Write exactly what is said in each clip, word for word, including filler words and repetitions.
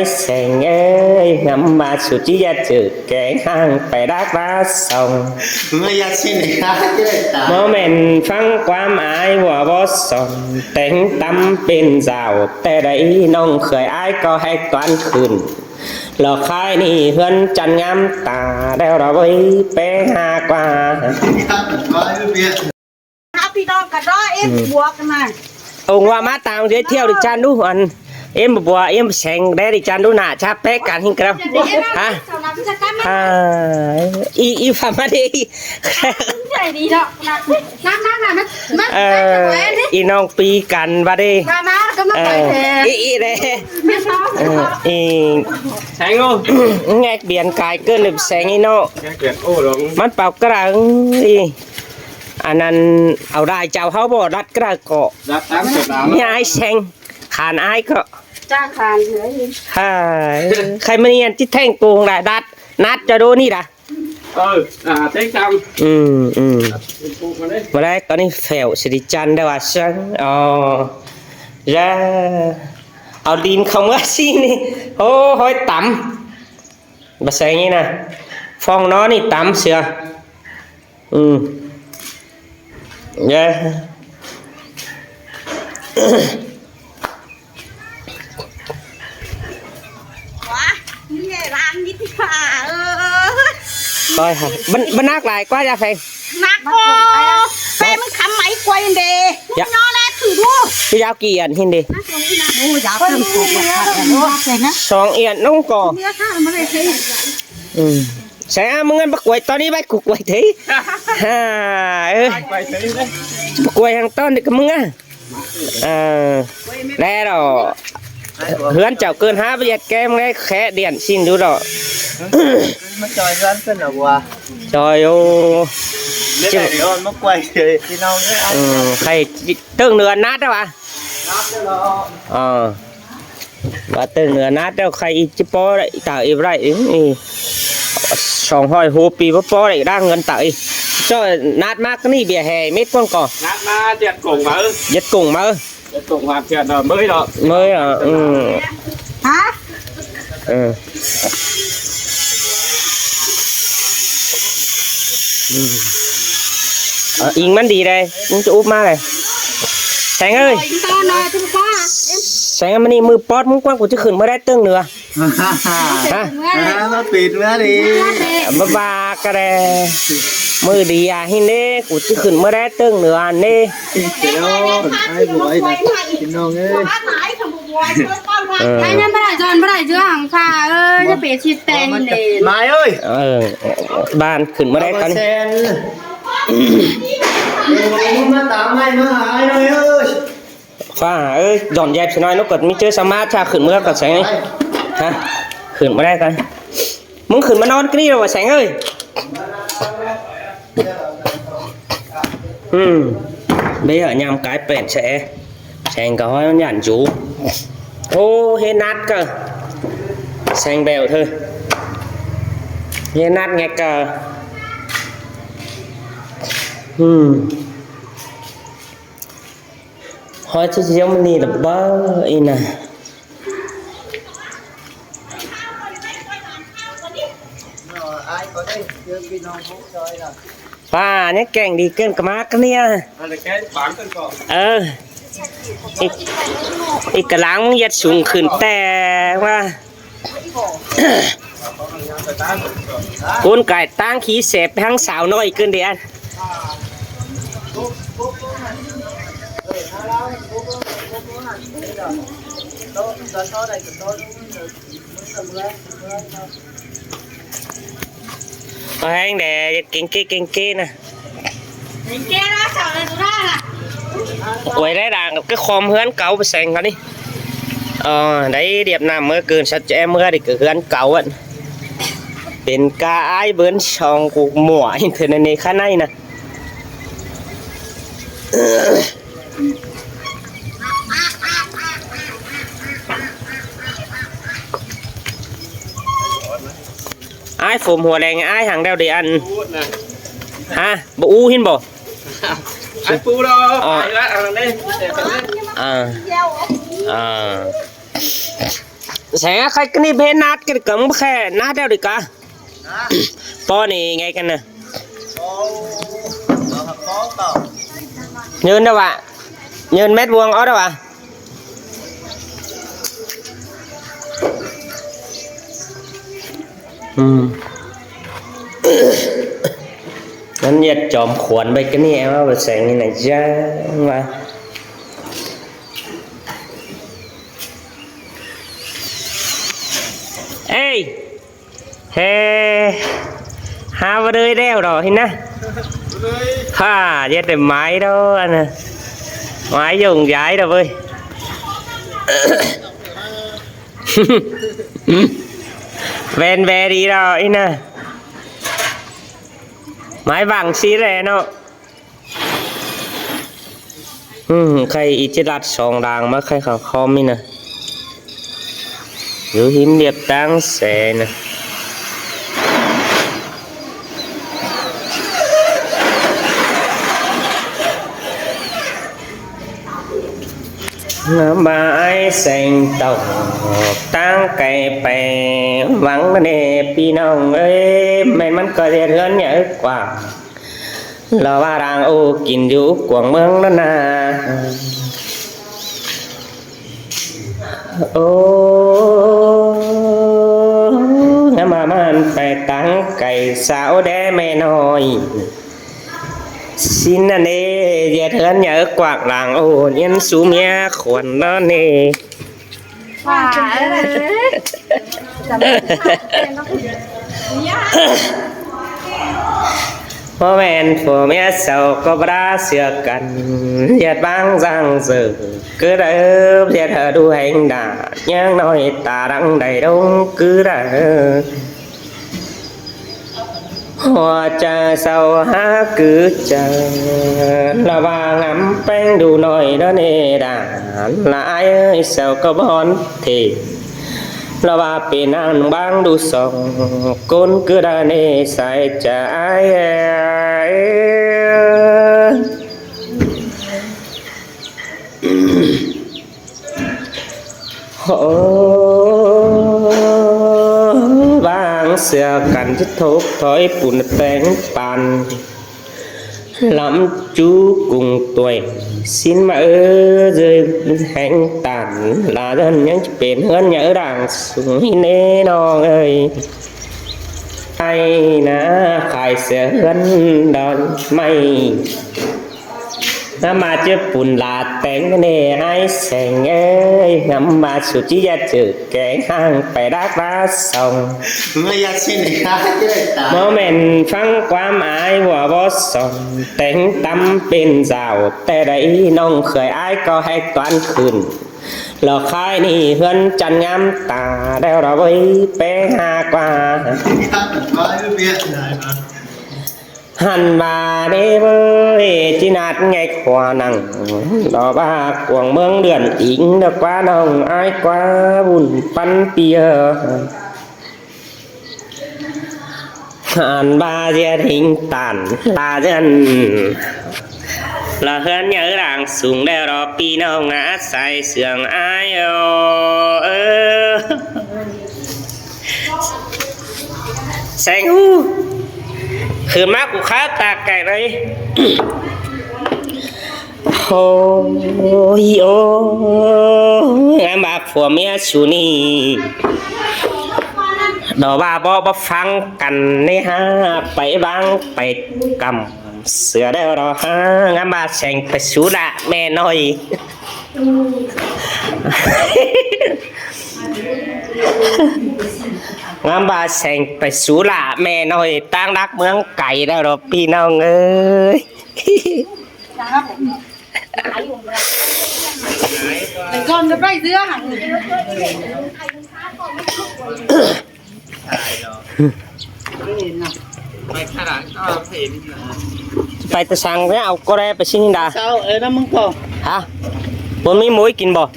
Seng ơi, ngắm ba su ꞌchí ꞌdệt chữ kéng hang pay đắc ba song. Mới ꞌdệt ꞌchí ꞌnị, ꞌmá ꞌmen ꞌphắng ꞌquám ải ꞌva bók song. Téng tắm pên dảo, té đảy ꞌnọng khơi ải ꞌcọ ꞌhẹk toán khửn. Lỏ khai ꞌnị ꞌhướn chăn ngắm ta, đeo đỏ với pé ha qua. Hả, ꞌpi ꞌnọng ꞌcọ đó, êm bua ꞌcọ ꞌnị. Ông ꞌva ꞌmá tang giới thiệu đi chăn đu, ăn êm bua, êm Seng đé đi chăn đu nả, chả pé cắn hinh ꞌcọ. Hả? Hả? Ý, ý phạm ꞌmá đi. Ờ, ꞌnọng ꞌpi cắn ꞌva đi. Ờ, ý, ý đé. Ờ, ý. Seng ơi. Nghe biển cái cơn được Seng ý nó. ꞌMắn páo ꞌcọ đăng ý. Ăn ăn, au đai chảu ꞌháu báu đắt ꞌcọ ꞌcọ. Đắt tám chục đáo. Nhái Seng. Khăn ải ꞌcọ. Chả khăn ꞌhới. Hả, khai ꞌmá ꞌnị ăn ꞌchí théng pông đai đắt. Nắt ꞌchọ đu ꞌnị đa. Ờ, à, théng chăm. Ừ, ừ. Pông pông ꞌcọ đé. ꞋMá đé, ꞌcọ ꞌnị phẻo ꞌsịt đi chăn đé ꞌva Seng. Ờ. Ra. Au đin không ꞌmá ꞌsịn ꞌnị. Ô, ꞌhới tắm. Ba Seng ꞌnị ꞌnạ. Phong nó ꞌnị tắm sửa. Ừ. Dạ. Coi hả? Bân, bân nắc lai ꞌquá dá Seng. Nắc ꞌcọ. Pé ꞌmắn khắm máy quay đê. Dạ. Nó đé thử đu. Cái giáo kỳ ẩn hin đi. Song iện ꞌnọng ꞌcọ. Ừ. Seng ꞌmá ꞌngớn bác quay ꞌtọn ꞌnị bác ꞌcọ quay thế. Hả, ơ. Bác quay hăng ꞌtọn đi ꞌcọ ꞌmứng á. Ờ, đé đỏ. ꞌHướn chảu cơn há báu ꞌdệt kem đé khé điện xin đu đỏ. Ơ, ꞌmá ꞌchoi ꞌhướn cơn hả bua. Choi ô. Chứ đé đi ôn ꞌmá quay thì, thì nó mới ăn. Ừ, khai tưng nưa nắt đé ꞌva. Nắt đé lo. Ờ. ꞋVa tưng nưa nắt đé khai ꞌchí ꞌpó đảy, tả ꞌi đảy, ꞌi, song ꞌhọi hua pi báu ꞌpó đảy đang ꞌngớn tả ꞌi. ꞌChọ nắt ꞌmá ꞌcọ ꞌnị bia hè mết ꞌcốn ꞌcọ. Nắt ꞌmá ꞌdệt cổng máư. ꞌDệt cổng máư. ꞌDệt cổng hoàn thiện rồi, mới đó. Mới đó, ừ. Hả? Ừ. Ừ. Ờ, ính ꞌmắn đi đé, ính ꞌchọ úp ꞌmá đé. Seng ơi. Seng ơi, ꞌmá ꞌnị ꞌmự ꞌpọt ꞌmứng ꞌquám ꞌcọ ꞌchí khửn ꞌmá đé tưng nưa. Hả? À, ꞌmá pít ꞌmá đi. Bá bá ꞌcọ đé. ꞌMự đi à hin đé, ꞌcọ ꞌchí khửn ꞌmá đé tưng nưa ăn đé. Hello, ải bua ải nă, ꞌpi ꞌnọng ơi. Ờ. Ai ꞌnặn báu đảy dọn, báu đảy dọn, ꞌphạ ơi, ꞌchớ pê ꞌchí teng đê. Mai ơi. Ờ, ꞌván khửn ꞌmá đé ꞌcọ ꞌnị. Áo sen. Ôi, ꞌmá tắm mai ꞌmá hả ai ơi. Khoa ơi, dọn dẹp ꞌsịn ꞌnọi, nó ꞌcọ ꞌmí ꞌchớ sa ꞌmá ꞌchạ khửn ꞌmá ꞌcọ Seng ơi. Hả? Khửn ꞌmá đé ꞌcọ. ꞌMứng khửn ꞌmá ꞌnón ꞌcọ ꞌnị ꞌlẹo ꞌva Seng ơi. Ừ. Bây giờ nhằm cái pẹn sẽ Seng ꞌcọ ꞌhọi ꞌnặn dú. Ô, ꞌhế nắt ꞌcọ. Seng bẻo thôi. ꞌHế nắt nghe ꞌcọ. Ừ. ꞌHọi ꞌchí ꞌdiếu ꞌmắn ꞌnị lỏ báu ꞌnị ꞌnạ. ꞌVa, ꞌnhá kẻng đi ꞌcợn ꞌcọ ꞌmá ꞌcọ ꞌnị. Ờ. Ih, ih ꞌcọ lăng ꞌmứng ꞌdệt sung khửn ꞌtẹ ꞌva. ꞌCốn cải ꞌtáng khí sép hăng sáo ꞌnọi ꞌcợn đi ăn. Ơ, ꞌhéng đé, ꞌdệt kéng ꞌkế, kéng ꞌkế ꞌnạ. Uối đé đang ꞌcọ khom ꞌhướn cáu ꞌva Seng ꞌcọ ꞌnị. Ờ, đảy điệp ꞌnặm ꞌmưa cơn sắt ꞌchớ ꞌmưa đi ꞌcọ ꞌhướn cáu ꞌnặn. Pên ca ải bươn song ꞌcọ ꞌmưa internet ꞌnị khá ꞌnị ꞌnạ. Ải phôm hua đen ải hăng đeo đi ăn. Hả? Báu u hin báu? Ải pú đó, ờ, ải lát ăn đi. Ờ. Ờ. Seng á, khay ꞌcọ ꞌnị báu ꞌhế ꞌnát ꞌcọ ꞌcắm, báu khay ꞌnát đéo đi cá. Pó ꞌnị ꞌngai căn ꞌnạ. Nhơn đéo ꞌva. Nhơn mét vuông ók đéo ꞌva. Ừ. Ngắn nhiệt chóm khuôn báu ꞌcọ ꞌnị em ꞌva, báu seng ꞌnị ꞌnạ chắng ꞌva. Ê, hê, hao ꞌva đơi đeo đó hên ꞌnạ. Ha, ꞌdệt đảy mái đó, ăn ꞌnạ. Mái dùng dái đó ꞌvới. Ven ve đi đó, hên ꞌnạ. Mái vắng xí đé nó. Ừ, khay ꞌchí lắt song đang ꞌmá khay khong khom ꞌnị ꞌnạ. Dú hím điệp táng xe ꞌnạ. Ngắm ꞌva ải seng tốc táng kay pay vắng ꞌnê ꞌpi ꞌnọng ơi, ꞌmen ꞌmắn ꞌcọ ꞌdệt ꞌhướn ꞌnhá ứk quảng. Lo ꞌva đang ꞌu kin dú cuông ꞌmướng ꞌnặn ꞌnạ. Ô, ngắm ꞌva ꞌmắn pay táng kay sau đé ꞌme ꞌnọi. Sín ꞌnặn ê, ꞌdệt ꞌhướn ꞌnhá ứk quảng đang ꞌu, ꞌnhính sú ꞌmía khuôn ꞌnặn ê. Báu ꞌmen phua ꞌmía sau ꞌcọ báu đảy ꞌsứa căn, ꞌdệt ꞌváng ꞌdáng ꞌdự, cứ đảy ꞌdệt hảư đu hên đa, ꞌnhắng ꞌnọi ta đang đảy đông cứ đảy. Hua chaư sau hák cứ chaư, lo ꞌva ngắm ꞌpéng đu ꞌnọi đó ꞌnê đa, ꞌlạ ải ơi sau ꞌcọ bón thì. Lo ꞌva pên ꞌnặn ꞌváng đu song, ꞌcốn cứ đa ꞌnê sai chaư ải ơi. Hô, ꞌváng ꞌsứa căn ꞌchí thốc thói pun téng păn. Lắm chú cùng tuổi, sín ꞌmá ư ꞌdơi hên tản, ꞌlạ ꞌdơn ꞌnhắng pên ꞌhướn ꞌnhá đang sung hên ꞌnê ꞌnọng ơi. Ai ꞌnạ, khai ꞌsứa ꞌhướn đón ꞌmạy. Ngắm ꞌva ꞌchớ pun ꞌlạ téng ꞌnê ải seng ơi, ngắm ꞌva su ꞌchí ꞌdệt ꞌchớ keng hang pay đắc ꞌva song. Báu ꞌmen ꞌphắng ꞌquám ải ꞌva báu song, téng tắm pên dao, té đảy ꞌnọng khơi ải ꞌcọ hét toán khửn. Lo khai ꞌnị ꞌhướn chăn ngắm ta, đéo lo ꞌvới pé ha ꞌquá. Hẳn ꞌva ꞌnê ꞌvới ꞌchí ꞌnặt ꞌnghé khua nẳng, lo ꞌva cuông ꞌmướng đươn ính, lo ꞌquá ꞌnọng ải ꞌquá vun păn ꞌpi ơ. Hẳn ꞌva ꞌdệt hên tản ꞌlạ ꞌdơn, lo ꞌhướn ꞌnhá đang sung đéo lo ꞌpi ꞌnọng ꞌnạ sai sương ải ơ. Seng ꞌhụ. Khửn ꞌmá ꞌcọ khá ta cay ꞌnị. Ôi ôi, ngắm ꞌva phua ꞌmía su ꞌnị. Đó ꞌva báu báu ꞌphắng căn ꞌnê ha, pay ꞌváng pay căm. Sứa đéo đó ha, ngắm ꞌva seng pay sú ꞌlạ ꞌme ꞌnọi. Ngắm ꞌva seng pay sú ꞌlạ ꞌme ꞌnọi, táng đắc ꞌmướng cay đéo đó ꞌpi ꞌnọng ơi. Con nó bay giữa hàng. Pay ta sang ꞌnhá au ꞌcọ đé pay sính đa. Sao, ơ, nó mưng ꞌcọ. Hả? Bố mi mối kin bố.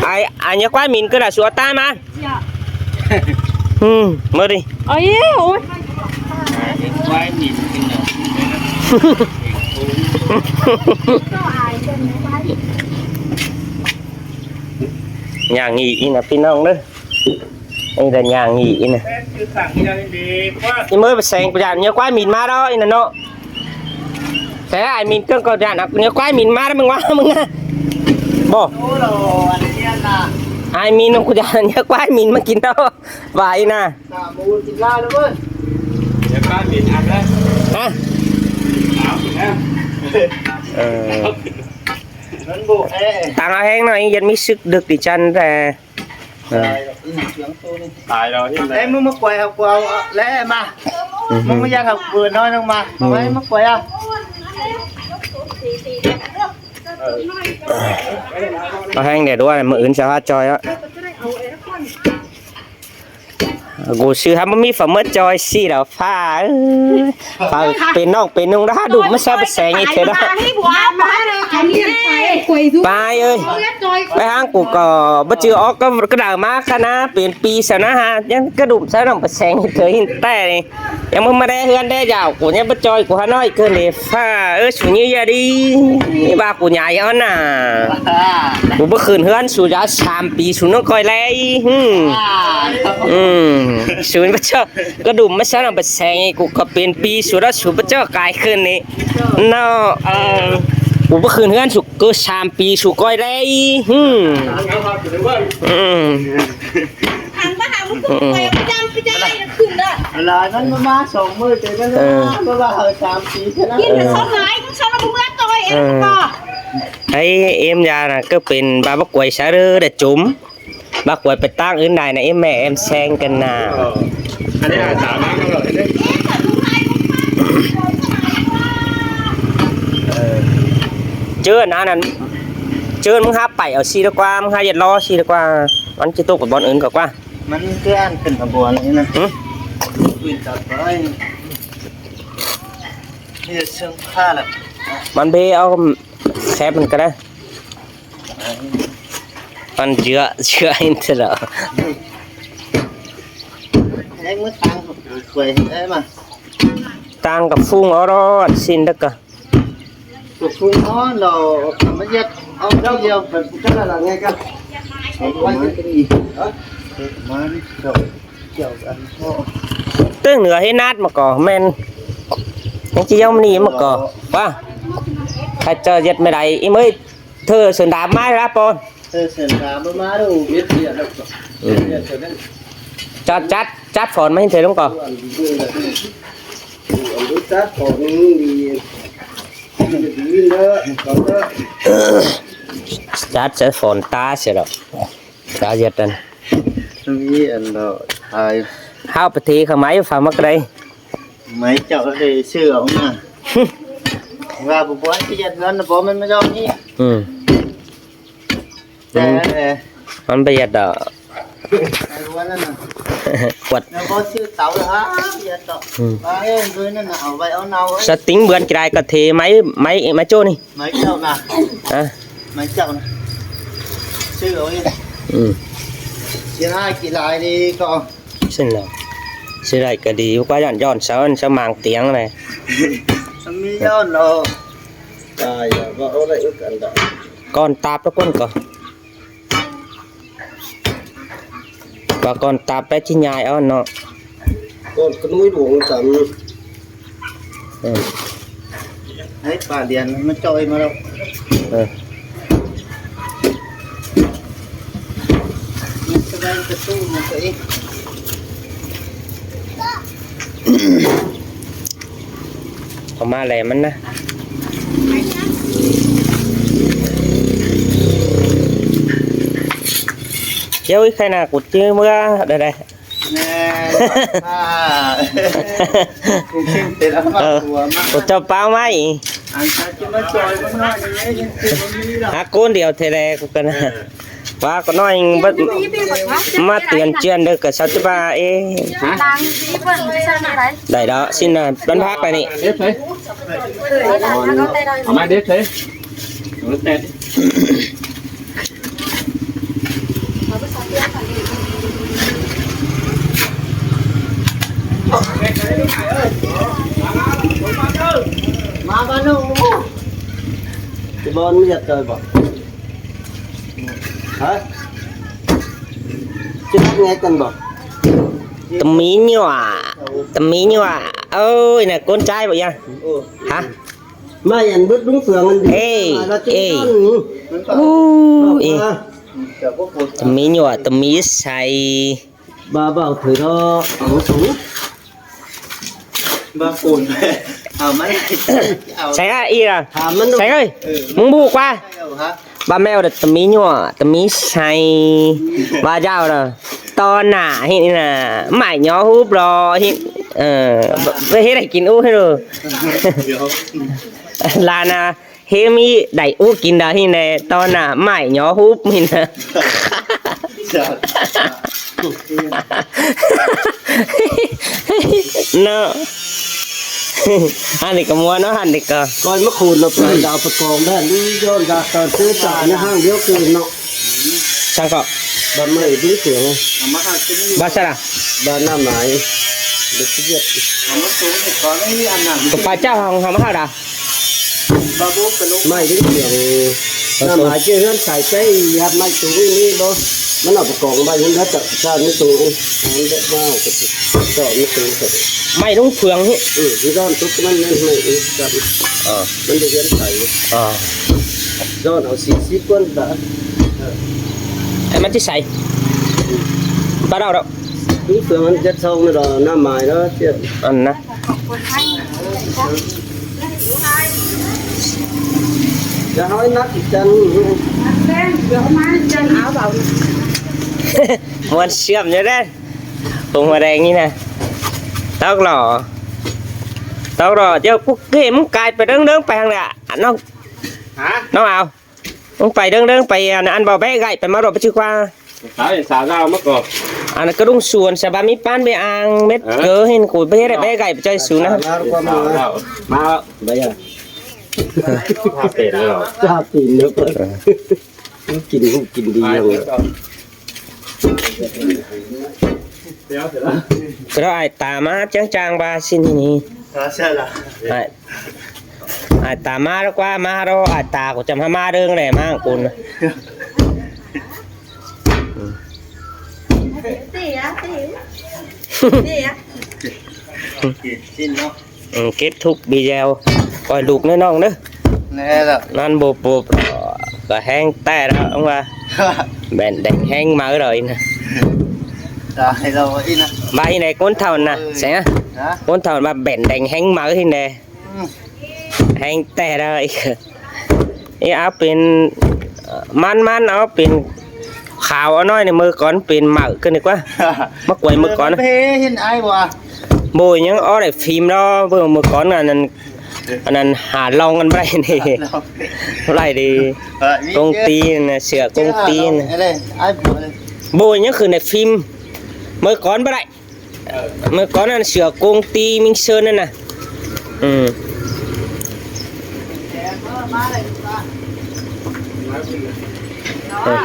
Ai, ai nhớ quái mìn cứ là sủa ta mà. Dạ. Ừ, mơ đi. Ôi, ôi. Quái mìn kin là. Nhả nghỉ ý nả ꞌpi ꞌnọng ꞌnớ. Ê, đa nhả nghỉ ý nả. ꞌI ꞌmới ꞌpưa seng ꞌcọ dản ꞌnhá ꞌquái ꞌmin ꞌmá đó ý nả ꞌnớ. Thế ai ꞌmin ꞌcọ ꞌcọ dản ꞌnhá ꞌquái ꞌmin ꞌmá đó ꞌmứng ꞌmá ꞌmứng ꞌná. Báu. Ai ꞌmin ꞌcọ dản ꞌnhá ꞌquái ꞌmin ꞌmá kin đó. Vảy nả. Hả? Ờ. Tang au ꞌhéng ꞌnọi, ꞌdệt ꞌmí sứk đớc đi chăn đé. Ờ. Em ꞌmá ꞌmá quay học của lẽ mà. Ừ. ꞌMá ꞌmá dắt học vừa nói năng mà. Học em ꞌmá quay à. Au ꞌhéng đé đuaĭ, ꞌmự ứn sa ꞌhá ꞌchoi á. Gu sư hák ꞌmá ꞌmí phả mớt ꞌchoi ꞌsị đao ꞌphạ. Ơ, phả pên ꞌnọng pên ꞌnung đó hák đu ꞌmá ꞌsớ ꞌpưa seng ꞌnị thế đó. Pay ơi. Pay ꞌháng ꞌcọ ꞌcọ báu ꞌchư ók ꞌcọ, ꞌcọ đao ꞌmá ꞌkhặn ꞌná, pên pi sau ꞌnớ ha. ꞌNhắng ꞌcọ đu ꞌmá ꞌsớ ꞌnọng ꞌpưa seng ꞌnị thế ꞌhịn ꞌtẹ ꞌnị. ꞌNhắng ꞌmá ꞌmá đé ꞌhướn đé dảo, ꞌcọ ꞌnhắng báu ꞌchoi ꞌcọ hák ꞌnọi ꞌcọ ꞌnị ꞌphạ. Ơ, su ꞌnhí ꞌdệt đi. ꞌVa ꞌcọ nhảy ón nả. ꞌCọ báu khửn ꞌhướn su dá sam pi su ꞌnớ ꞌcoi ꞌlé. Hưm. Ưm. Su báu ꞌchọ. ꞌCọ đu ꞌmá ꞌsớ ꞌnọng ꞌpưa seng ꞌnị ꞌcọ pên pi su đó su báu ꞌchọ cai khửn ꞌnị. ꞌNọ. Ơ. ꞌCọ báu khửn ꞌhướn su ꞌcọ sam pi su ꞌcoi ꞌlé. Hưm. Ưm. Thằng bác Hào nó cứ quay cái dăm cái dây nó khửn đó. Là nó, nó má sống mới cái nó, nó, nó ba hào xám xí thế đó. Yên là sống lại, cũng sống là bố mưa tôi, em không có. Ê, em da nả ꞌcọ pên ba bác quay sa ꞌlớ đa chum. Bác quay pên ꞌtáng ứn đai nả, em mẹ em seng ꞌcọ nả. Ờ. Anh ấy là xả bác rồi đấy. Ờ. Chứ nả nả, chứ ꞌmứng hák pay au ꞌsị đi ꞌquá, ꞌmứng hák ꞌdệt ꞌló ꞌsị đi ꞌquá. ꞌMắn ꞌchí ꞌtố ꞌcọ bón ứn ꞌcọ ꞌquá. ꞌMắn ꞌcọ ăn khửn ꞌcọ bón ứn nả. Hử? Quyên tọt ꞌvới. Ê, sương pha lắm. ꞌMắn bế au khép ꞌmắn ꞌcọ đa. ꞌMắn dưa, dưa ứn thế đó. Em mới tăng quầy em à. Tăng ꞌcọ phung au đó, ăn xin đá ꞌcọ. Phung au đó, ꞌmá ꞌdệt au cái dầu. Tưng nưa ꞌhế nát ꞌmá ꞌcọ, ꞌmen. ꞌNhắng ꞌchí dú ꞌmá ꞌnị ꞌmá ꞌcọ. ꞌVa. Hák ꞌchọ ꞌdệt ꞌmá đảy, ꞌi ꞌmới thơ sưn đam ꞌmá ꞌlạ ꞌpọn. Thơ sưn đam ꞌmá ꞌlạ. Ưm. Chát, chát, chát phỏn ꞌmá ꞌhịn thế ꞌlống ꞌcọ. Chát, chát phỏn ta sia lỏ. Cá ꞌdệt ăn. Ăn đó, ai. Háo pơ thi khả ꞌmá phả ꞌmặc đảy. Máy chậu thì sư ống mà. Và bố bố cái giật nó, nó bố mình mới cho nhỉ. Ừ. Đây, đây. ꞌMắn báu ꞌdệt đó. Ai bố nó nè. Quật. Nó bố sư táo rồi hả? Giật đó. Ừ. Và em tôi nó nè, ở vậy ông nào ấy. Sa tính bươn ꞌchí đảy ꞌcọ thi máy, máy, máy ꞌchọ ꞌnị. Máy chậu nè. Hả? Máy chậu nè. Sư ống nè. Ừ. Chiến hai kỷ lại đi con. Xin lỗi. Sư đảy ꞌcọ đi, ꞌquá dọn dọn sau, sau mang tiếng này. Mí dọn nó. Ai da, vợ ơi, lại ước ăn đó. Con táp đó con có. Và con táp bé ꞌchí nhai ó nó. Con có núi đủ không chấm. Ừ. Đấy, bà Điền nó cho em vào đâu. Ừ. Nó sẽ đây, cái tu nó sẽ. Khảu ꞌmá ꞌlẹ ꞌmắn ꞌnớ. Dú ꞌí khay nả ꞌcọ ꞌchí ꞌmứa đảy đảy. Nè, à. Cũng xin thế lắm mà. Ờ, ꞌcọ ꞌchọ páo ꞌmá. Ăn sao chứ nó trôi, nó nói như thế, chứ không nghĩ đâu. Hák ꞌcốn điêu thế ꞌlẹ ꞌcọ ꞌcọ nả. Ờ. ꞌVa ꞌcọ ꞌnọi báu ꞌmá tuyên truyền được ꞌcọ sao chứ ꞌva ê. Hả? Đảy đó, xin, à, bắn phát này nị. Đếp thế. Ở mai đếp thế. Ở Tết. Má bắn không? Cái bón mới giật trời bảo. Hả? Chứ bắt nghe cần bảo. Tâm mí nhọ, tâm mí nhọ. Ôi, nè, con trai vậy à? Hả? Mai ăn bớt đúng phường ăn đi. Ê, ê. Ui, ê. Tâm mí nhọ, tâm mí sai. Bà bảo thử đó, ở một số. Ba phun. Au, ma. Sai à, ih à? Hả, mắn đúng. Sai ơi. Mưng bu qua. Ba meo đợt tâm mí nhọ, tâm mí sai. Ba dao đó. To nả, hít nả, mải nhó húp lo, hít, ờ, ba, ba hít đảy kin ú hít lô. Là nả, hít mí đảy ú kin đó hít nè, to nả, mải nhó húp hít nả. Nó. Hẳn đi có mua nó hẳn đi có. Coi mắc hùn nó phải đào phải còn đó, đi dọn ra tờ tư trả nó hàng điếu cừ nó. Sang có. Bà mày đúng kiểu. Bà sao à? Bà Nam Hải. Được cái việc. Có phải cháu hồng hồng hao đà? Mai đến trường năm hai chứ hơn xài cái hạt mai tủ đi đó. Nó là một con mai hôm đó tập sao nó tủ ăn. Ăn được bao tập sao nó tủ tập. Mai đúng phường hả? Ừ, cái đó tụt nó nên mai tập. Ờ. Nó được hơn xài. Ờ. Do nó xí xí quân đã. Em ăn chứ xài. Bắt đầu đâu? Đúng phường ăn chết xong rồi đó, năm mai đó chứ. Ăn nè. Muôn siam nhớ đấy. Phùng Hòa Đen như nè. Tóc lỏ. Tóc lỏ, chứ phúc kì múc cài phải đớng đớng phải hàng nè. Nó. Hả? Nó ao. Múc phải đớng đớng phải, à, ăn bảo bé gạy phải máu đỏ chứ qua. Thái xả dao mất rồi. À, nó cứ đúng xuân, xả ba mít pan bê ang, mết. Ờ. Cớ hên cùi bê đấy, bé gạy cho xứ nè. Xả dao. Mà bây giờ. Hả, tiền rồi. Hả, tiền nữa. Ờ. Không kinh, không kinh đi. Ai rồi. Cái đó ai tà má chán chang ba xin hên hên. Đó, sao là? Ai. Ai tà má đó quá, má đó, ai tà của chăm há má đương này, má của cùn. Xin nó. Ừ, kết thúc video. Coi lục nữa nong đó. Nè rồi. Năn bộp bộp. Có hang tè đó, ông bà. Bèn đánh hang máu rồi nè. Rồi, rồi, in nè. Bà in này con thầu nè, ừ. Sẽ. Hả? Con thầu bà bèn đánh hang máu in nè. Hang tè đó. Ih, au pên, man man au pên khảo au nói nè, mưa cón pên mạo cơn nè quá. Mắc quay mưa cón. Bê hên ai wa. Bôi những au đảy phim đó, bơ mưa cón là năn, năn hà long ăn bray nè. Bray đi. Công ty nè, sửa công ty nè. Bôi những khử nè phim. Mưa cón bray. Mưa cón ăn sửa công ty Minh Sơn nè nè. Ừ. Ừ.